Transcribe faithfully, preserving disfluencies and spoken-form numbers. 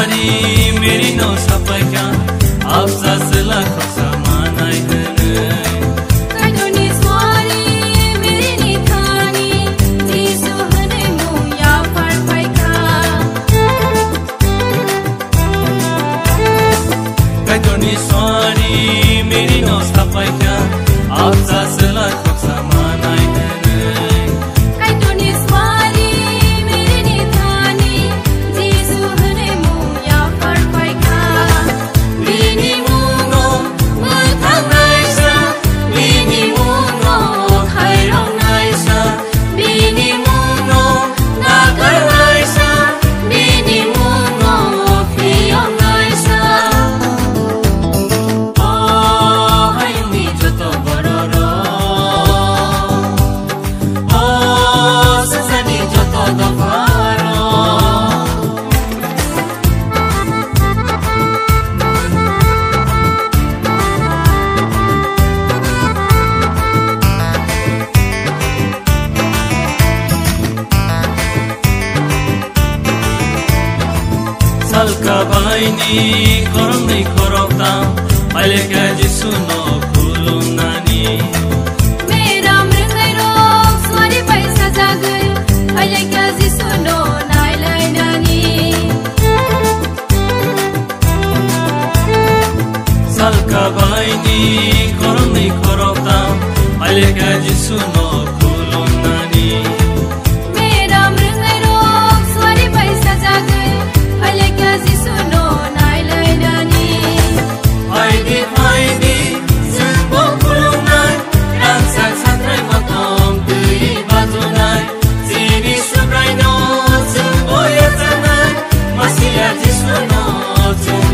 Mary no sapaikha, apsa sela khoksa manai hwnwi. Kaitorni suari Mary ni thani, Jisu hwnwi mung yaphar phaikha. Kaitorni suari Mary no sapaikha, apsa sela khoksa manai hwnwi. Kaitorni suari Mary ni thani, Jisu hwnwi mung yaphar phaikha. Bini mungo mwthangnaisa, bini mungo khairoknaisa, bini mungo nakarnaisa, bini mungo phiyoknaisa. O hayungni joto bororok, o swngcharni joto dopharok. Salka baini khoroknwi khoroktham, pailekha Jisu no khulumnani. Meram rwngnairok suari bai sajagwi, pailekha Jisu no nailainani. Salka baini khoroknwi khoroktham, pailekha Jisu no khulumnani. Meram rwngnairok suari bai sajagwi, pailekha Jisu no nailainani. Phaidi, phaidi, chwngbo khulumnai, rangchak satrai motom twi bajunai, chini Subraino chwngbo yachanai, Masiya Jisuno chwng